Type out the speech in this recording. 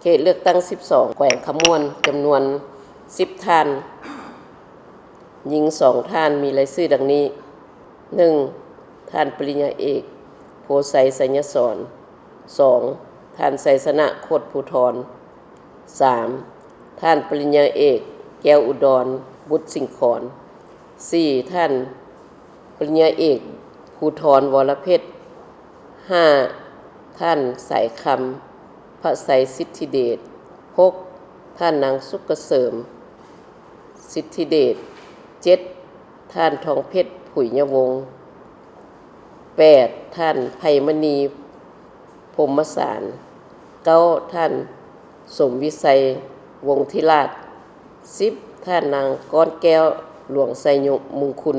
ເຂດເລືອກຕັ້ງສິບສອງ ແຂວງຄຳມ່ວນ ຈຳນວນສິບທ່ານ, ຍິງສອງທ່ານ, ມີລາຍຊື່ດັ່ງນີ້: ໜຶ່ງ ທ່ານປະລິນຍາເອກ ໂພໄຊ ໄຊຍະສອນ, ສອງ ທ່ານ ໄຊຊະນະ ໂຄດພູທອນ, ສາມ ທ່ານປະລິນຍາເອກ ແກ້ວອຸດອນ ບຸດສິງຂອນ, ສີ່ ທ່ານປະລິນຍາເອກ ພູທອນ ວໍລະເພັດ, ຫ້າ ທ່ານ ສາຍຄຳ ພະໄຊສິດທິເດດ, ຫົກ ທ່ານນາງສຸກກະເສີມ ສິດທິເດດ, ເຈັດ ທ່ານ ທອງເພັດ ຜຸຍຍະວົງ, ແປດ ທ່ານ ໄພມະນີ ພົມມະສານ, ເກົ້າ ທ່ານ ສົມວິໄຊ ວົງທິລາດ, ສິບ ທ່ານນາງ ກ້ອນແກ້ວ ຫຼວງໄຊຍະມຸງຄຸນ.